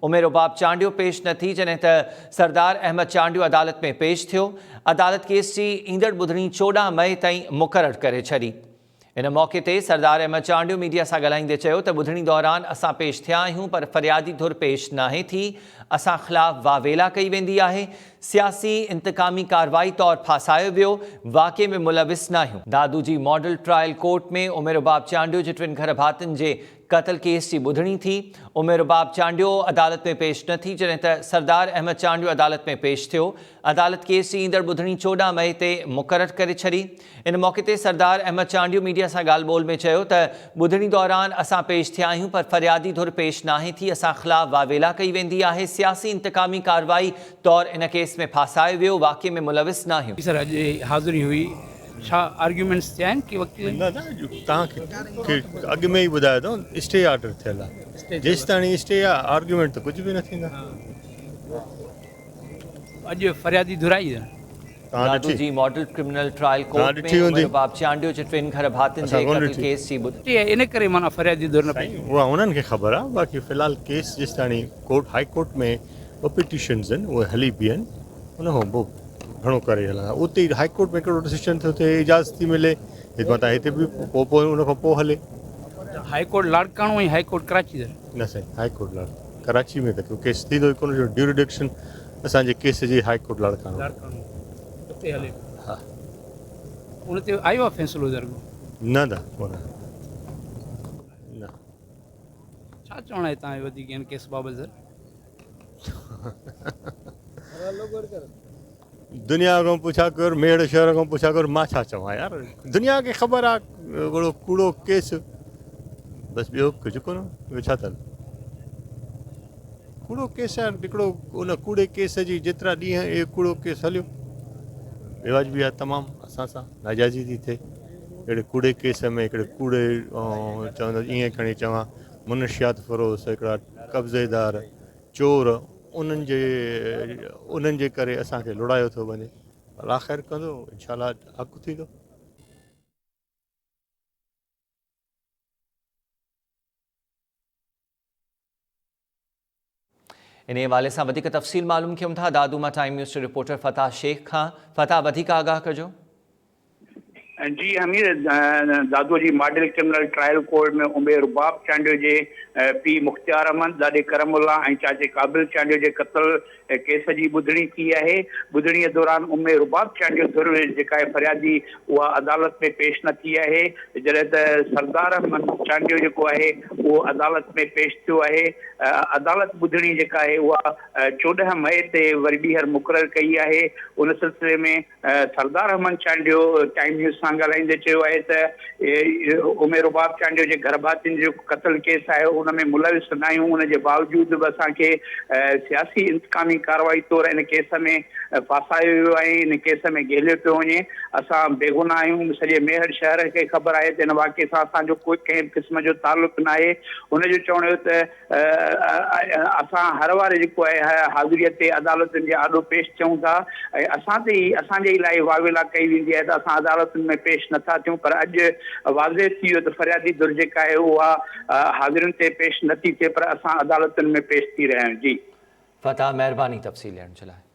ام رباب چانڊيو پيش نه ٿي، جڏهن ته سردار احمد چانڊيو عدالت ۾ پيش ٿيو. عدالت ڪيس جي ايندڙ ٻڌڻي 14 مئي تائين مقرر ڪري ڇڏي. ان موقعي تي سردار احمد چانڊيو ميڊيا سان ڳالهائيندي چيو ته ٻڌڻي دوران اسان پيش ٿيا آهيون پر فريادي ڌر پيش ناهي ٿي، اسان خلاف واويلا ڪئي ويندي آهي، سياسي انتقامي ڪارروائي طور ڦاسايو ويو، واقعي ۾ ملوث ناهيون. دادو جي ماڊل ٽرائل ڪورٽ ۾ ام رباب چانڊيو جي ٽن گهر ڀاتين جي قتل ڪيس جي ٻڌڻي ٿي، ام رباب چانڊيو عدالت ۾ پيش نه ٿي، جڏهن ته سردار احمد چانڊيو عدالت ۾ پيش ٿيو، عدالت ڪيس جي ايندڙ ٻڌڻي 14 مئي تي مقرر ڪري ڇڏي. ان موقعي تي سردار احمد چانڊيو ميڊيا سان ڳالهه ٻولهه ۾ چيو ته ٻڌڻي دوران اسان پيش ٿيا آهيون پر فريادي ڌر پيش ناهي ٿي، اسان خلاف واويلا ڪئي ويندي آهي، سياسي انتقامي ڪارروائي طور ان ڪيس ۾ ڦاسايو ويو، واقعي ۾ ملوث ناهيون. سر اڄ حاضري هئي ڇا آرگيومينٽس ٿيا آهن ڪي وڪيلن نه نه توهان کي اڳ ۾ ئي ٻڌايو اٿئون اسٽي آرڊر ٿيل آهي جيستاڻي اسٽي آهي آرگيومينٽ ته ڪجهه به نه ٿيندا. اڄ فريادي ڌر آئي نه. دادو جي ماڊل ڪرمنل ٽرائل ڪورٽ ۾ عمر رباب چانڊيو جي ٽن گهر ڀاتين جي قتل ڪيس جي ٻڌ. ٽي ان ڪري معنيٰ فريادي ڌر نه پئي. سائين اها انهن کي خبر آهي باقي في الحال ڪيس جيستاڻي ڪورٽ هائي ڪورٽ ۾ ٻه پٽيشنز آهن اهي هلي پيون آهن ان کان پوء گهڻو ڪري هلندا اتي ئي هائي ڪورٽ ۾ ڪهڙو ڊسيشن ٿيو ٿئي اجازت ٿي ملي هت متان هتي به پوء پوء ان کان پوء هلي. High court Larkana ۽ high court Karachi sir. نه سائين هائي ڪورٽ لاڙ ڪراچي ۾ ته ڪو ڪيس ٿيندو ئي ڪونه جو ڊيوريڊڪشن اسان جي ڪيس جي هائي ڪورٽ لاڙڪاڻو. لاڙڪاڻو اتي هلي پيو. ها. ان تي آيو آ فيصلو درگو. نه نه ڪونه نه. ڇا چوڻ آهي توهان جو وڌيڪ هن ڪيس بابت سر. دنيا کان پڇا ڪر ميڙ شهر کان پڇا ڪر مان ڇا چوان يار دنيا کي خبر آ هڪڙو ڪوڙو ڪيس بس ٻيو ڪجهه ڪونه ٻيو ڇا ٿل ڪوڙو ڪيس آ هڪڙو ان ڪوڙي ڪيس جي جيترا ڏينهن اهو ڪوڙو ڪيس هليو بيواجبي آ تمام اسان سان ناجائزي ٿي ٿئي اهڙي ڪوڙي ڪيس ۾ هڪڙي ڪوڙي چوندو ائين کڻي چوان منشيات فروش هڪڙا قبضيدار چور انهن جي انهن جي ڪري اسان کي لڙايو ٿو وڃي الله خير ڪندو انشاء الله حق ٿيندو. انهي حوالي سان وڌيڪ تفصيل معلوم ڪيون ٿا دادو مان ٽائيم نيوز جي رپورٽر فتاح شيخ کان. فتاح وڌيڪ آگاهه ڪجو. جي حمير، دادو جي model criminal trial court ۾ Umair Rubab Chandio جي پيء مختيار احمد، ڏاڏي ڪرم الله ۽ چاچي قابل چانڊيو جي قتل ڪيس جي ٻڌڻي ٿي آهي. ٻڌڻي دوران ام رباب چانڊيو ڌر جيڪا آهي فريادي اها عدالت ۾ پيش نه ٿي آهي جڏهن ته سردار احمد چانڊيو جيڪو آهي اهو عدالت ۾ پيش ٿيو آهي. عدالت ٻڌڻي جيڪا آهي اها 14 مئي تي وري ٻيهر مقرر ڪئي آهي. ان سلسلي ۾ سردار احمد چانڊيو ٽائيم نيوز سان ڳالهائيندي چيو آهي ته ام رباب چانڊيو جي گهرڀاتين جو قتل ڪيس آهي ان ۾ ملوث ناهيون ان جي باوجود به اسان کي سياسي انتقامي ڪارروائي طور ان ڪيس ۾ ڦاسايو ويو آهي ان ڪيس ۾ گهيليو پيو وڃي اسان بيگناهه آهيون سڄي ميهڙ شهر کي خبر آهي ته ان واقعي سان اسان جو ڪوئي ڪنهن به قسم جو تعلق ناهي هن جو چوڻ هيو ته اسان هر واري جيڪو آهي حاضريء تي عدالتن جي آڏو پيش ٿيون ٿا ۽ اسان تي ئي اسان جي ئي لاء واويلا ڪئي ويندي آهي ته اسان عدالتن ۾ پيش نه ٿا ٿيون پر اڄ واضح ٿي ويو ته فريادي ڌر جيڪا آهي اها حاضرين تي پيش نه ٿي ٿئي پر اسان عدالتن ۾ پيش ٿي رهيا آهيون جي. فتاح مهرباني تفصيل ڏيڻ جي لاء.